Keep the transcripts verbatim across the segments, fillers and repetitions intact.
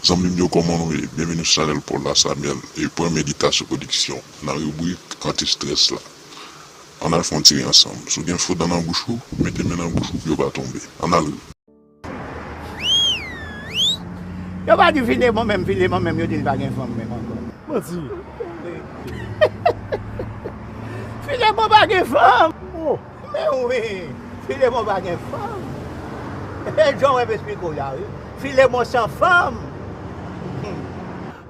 Zanmi m yo, kòman nou ye? Byenveni sou chanèl Paul Lasamuel e pran Meditasyon Pwodiksyon nan ribrik Anti-Strès la. Ann al fè yon ti ri ansanm. Si w gen fo dan nan bouch ou, mete men nan bouch ou pou yo pa tonbe. Ann al ri. Yo pa di Filemon menm, Filemon menm, yo di l pa gen fanm menm ankò. Manti. Filemon pa gen fanm. Oh. Men wi, Filemon pa gen fanm. E jan w wè m esplike w la, wi. Filemon san fanm.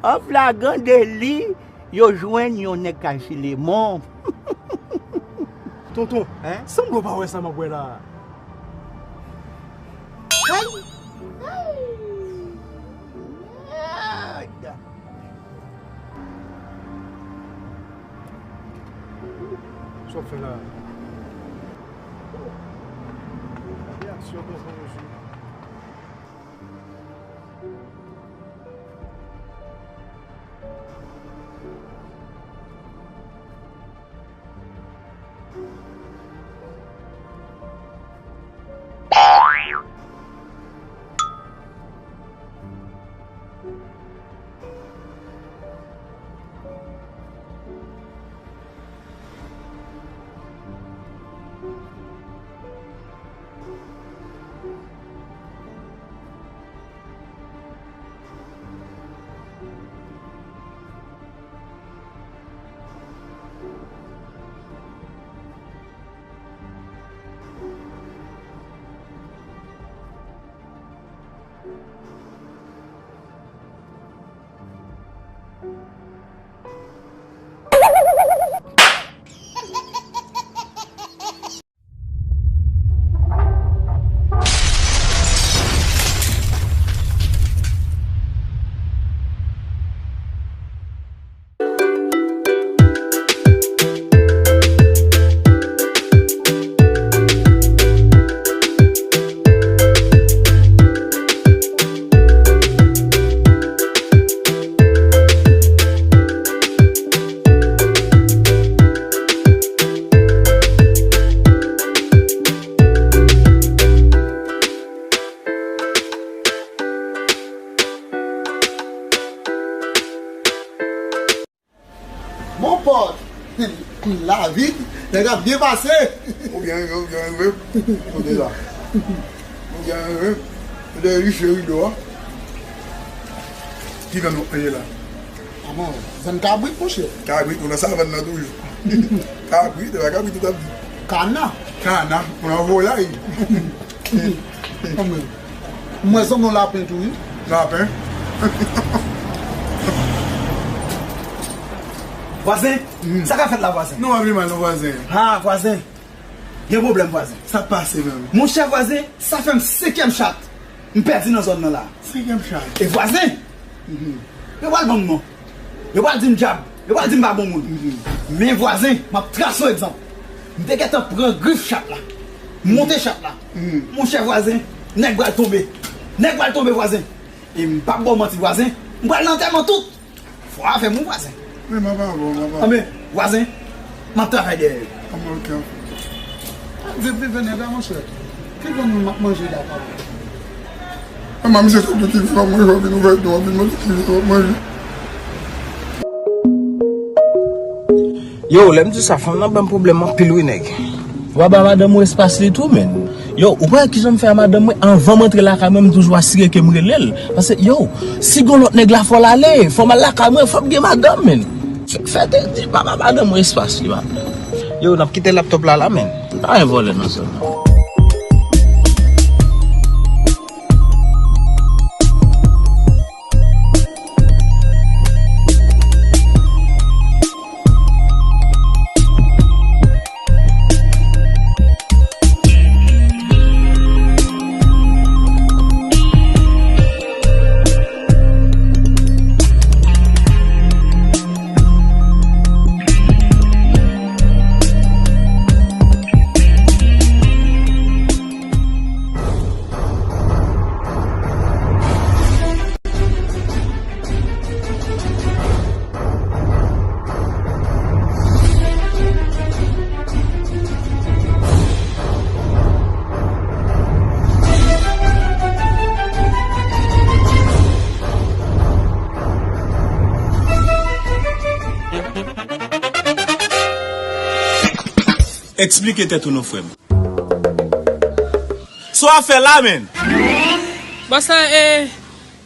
An flagran deli, yo jwenn yon nèg kay Filemon. Tonton, sanble w pa wè sa m ap wè la a. Ay! Ay! Mèd! Sa w ap fè la a? Gade aksyon tonton yo sou. Mon pòt, lavi, nèg ap byen pase. Ou byen rive, ou byen rive. Kote sa? Ou byen rive. Ou te riche rido a. Ki nan nou ye la? Aman, zòn kabrit, monchè. Kabrit, ou nan savann nan toujou. Kabrit, e pa kabrit ou t ap di. Kana. Kana, ou nan volay. Anmwey. Mwen sanble yon lapen tou, wi. Lapen? Vwazen, sa k ap fèt la, vwazen? Non, pa vin mal, non, vwazen. Ha, vwazen. Gen pwoblèm, vwazen. Sa k pase menm? Monchè, vwazen, sa fè m senkyèm chat m pèdi nan zòn nan la. Senkyèm chat? E vwazen, yo pral ban m non. Yo pral di m djab. Yo pral di m pa bon moun. Men vwazen, m ap trase yon egzanp. M te gentan pran grif chat la. M monte chat la. Monchè vwazen, nèg pral tonbe. Nèg pral tonbe vwazen. E m p ap ba w manti vwazen. M pral nan antèman tout. Fò a fè m wi vwazen. Men m ap avè w, m ap avè w. Anben, vwazen, m ap travay dèyè yo. Anben, ok, anfen. Depi vennèda, monchè. Ki konn m ap manje la, papa? Manman, misye sot tout li, manman, yo vin ouvè do, vin mande ki li, manman. Yo, lè m di sa, fanm nan ban m pwoblèm anpil wi, nèg. W a ba madanm ou espas li tou, menn. Yo, ou pa wè kijan m fè a madanm mwen? Anvan m antre lakay mwen, m toujou asire ke m rele l. Paske, yo, si gon lòt nèg la, fò l ale. Fò m al lakay mwen, fò m gen madanm, menn. Fè, fè te di, ba, ba madanm ou espas li, man. Yo, n ap kite laptòp la, la, menn. Pa gen vòlè nan zòn nan. Eksplike tèt ou non, frè m. Sa w ap fè la, menn? Bòs la, e,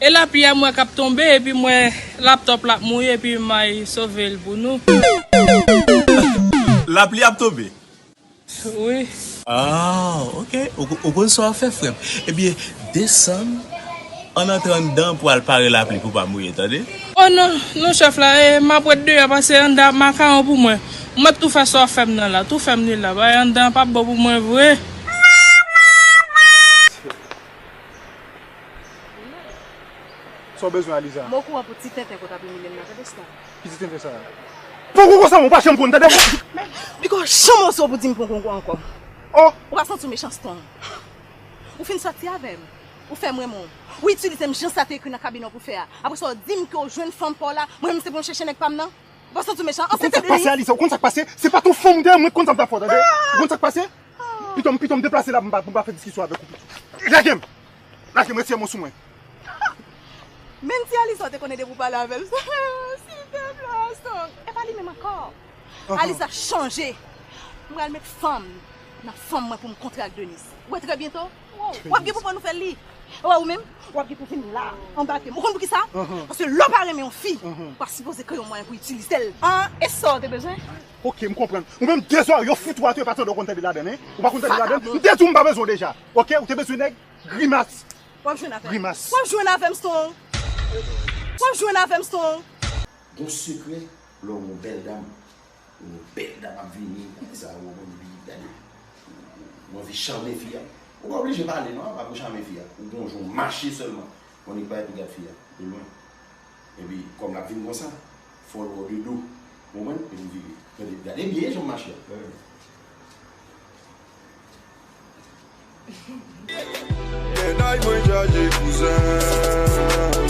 e lapli a m wè k ap tonbe, epi m wè laptòp la ap mouri, epi m al sove l pou nou. Lapli ap tonbe? Wi. Ah, ok. Ou, ou konn sa w ap fè, frè m. Ebyen, desann, ann antre anndan pou al pare lapli pou pa mouye, tande? Oh non, non, chèf la, e, m ap ret deyò, paske anndan ap makawon pou mwen. Ou mèt tou fè sa w ap fè m nan la, tou fè m li la, bay anndan p ap bon pou mwen vre. Sa w bezwen, Aliza? M okouran pou ti tenten ke w t ap imilye m nan, tande sa? Ki ti tenten sa? Pran konkou sa, ou pa janm konn, tande? Piko, janm oze w pou di m pran konkou ankò. Oh! Ou pa santi w mechan, Stone? Ou fin sòti avè m. Ou fè m renmen w. Ou itilize m jan sa te ekri nan kabinè w pou fè a. Apre sa, w di m ke w jwenn fanm pa w la, mwen menm se pou m chèche nèg pa m nan? Ou pa santi w mechan? Ou konn sa k pase, Aliza? Ou konn sa k pase? Se pa t yon fanm ou te ye, mwen konn sa m t ap fè w, tande? Ou konn sa k pase? Pito m, pito m deplase la pou m pa, pou m pa fè diskisyon avèk ou pito. Lage m! Lage m, retire men w sou mwen. Menm ti Aliza w te konnen depi w pale avè l. Silvouplè, Stone. E pa li menm ankò. Aliza chanje. Mwen al met fanm nan fanm mwen pou m kontre ak Denise. Ou wè trè byento, w ap gen pou pran nouvèl li. E wè ou menm, w ap gen pou vin la, anba pye m. Ou konn poukisa? Paske lè w pa renmen yon fi, ou pa sipoze kreye yon mwayen pou itilize l. Ah, e sa w te bezwen? Ok, m konprann. Ou menm dezòrye, yo fout ou atè, pa tande w konn tande ladann, en? Ou pa konn tande ladann? M te di w m pa bezwen w deja. Ok, ou te bezwen nèg? Grimas. W ap jwenn avè m. Grimas. W ap jwenn avè m, Stone. W ap jwenn avè m, Stone. Gon sekrè lè w wè yon bèl dam. Yon bèl dam ap vini, sa, ou konn li, gade. Ou anvi chanmen fi a. Ou pa oblije pale, non, pa pou chanmen fi a. Ou gon jan w mache sèlman. Gon nèg pa epi gad fi a, de lwen. Epi, kòm l ap vin konsa, fò l wè w de do. Ou konprann? Epi vire. Gade, gade byen jan m mache a. Medaj mwen chaje kouzen.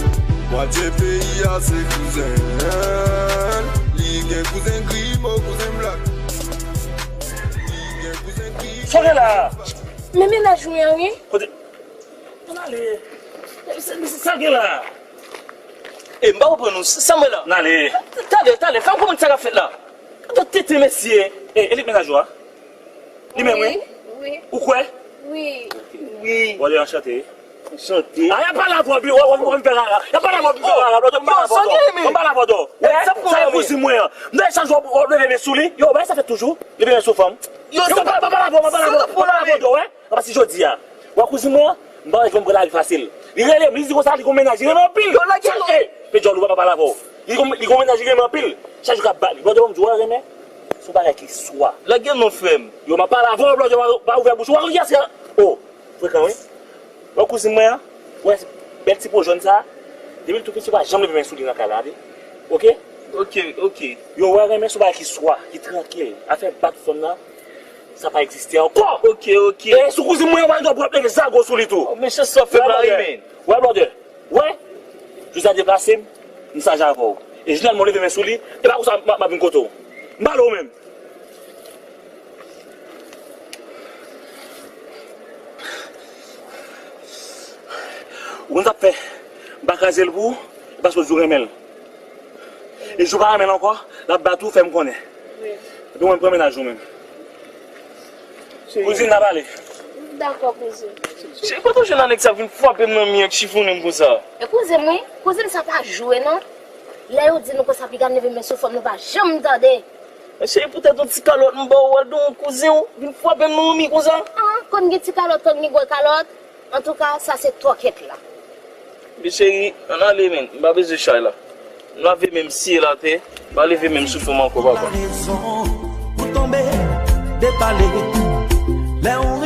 Mwatye peyi a se kouzen. Li gen kouzen grimo, kouzen blak. Li gen kouzen grimo. Sa w gen la? Men mennaj mwen an, wi. Kote? Ann ale. Sa w gen la? E, m pa konprann ou. Sa m wè la? Ann ale. Talè, talè, fè m konprann sa k ap fèt la. Gade tete mesye. E, e li k mennaj ou a? Li menm, wi? Wi. Ou kwè? Wi. Wi. Bon, anchante. Anchante. A, y ap pale avè w, w ap, w ap, w ap fè rara. Y ap pale avè w, w ap fè rara. Blòdè, m pale avè w. M pale avè w. Wè, sa e kouzin mwen an. M dèyè chak jou w ap leve men sou li. Yo, bagay sa fèt toujou. Leve men sou fanm. Yo, m pale avè w, m pale avè w. M pale avè w, wè. Apati jodi a, w a kouzin mwen an, m pa wè jwenn pran lavi fasil. Li rele m, li di konsa, li gon mennaj, li renmen anpil. Yo, lage non. Chak, e, pe djòl ou pa pale avè w. Li gon, li gon mennaj, li renmen anpil. Chak jou k ap bat li. Blòdè, ban m di w, w renmen. Se yon bagay ki swa. Lage non, frè m. Yo, m ap pale avè w, blòdè, w pa, pa ouvè bouch ou. W a konn kiyès ki la? O, frekan, wi. W a kouzin mwen an, w wè bèl ti po jòn sa a? Depi l tou piti, w pa janm leve men sou li nan kay la, tande. Oke? Oke, oke. Yo, w a renmen se yon bagay ki swa, ki trankil. Afè bat fanm nan, sa pa egziste ankò. Oke, oke. E sou kouzin mwen an, w a leve zago sou li tou. O, mechan sa w fè m la, wi, men. Wè, blòdè. Wè, jodi a deplase m, m saj avè w. E jounen mwen leve men sou li, e pa konsa m ap vin kote w. M pale w menm. Ou konn sa ap fè, m pa kraze l pou ou, e paske w di w renmen l. E jou pa renmen l ankò, l ap bat ou, fè m konnen. Epi mwen m pran mennaj ou menm. Kouzin, n a pale. Dakò, kouzin. Cheri, kote w jwenn a nèg sa vin frape m nan mi ak chifonnen m konsa? E kouzin m, wi. Kouzin m sa pa jwe, non. Lè yo di nou konsa, piga n leve men sou fanm, nou pa janm tande. Men cheri, poutèt yon ti kalòt m ba w, w al donn yon kouzin w vin frape m nan mi konsa? Ah, konn gen ti kalòt, konn gen gwo kalòt. Antouka, sa se tòkèt la. Men cheri, ann ale, men. M pa bezwen chay la. M lave men m siye l atè. M pa leve men m sou fanm ankò, papa. Ou tonbe, depale. Lè ou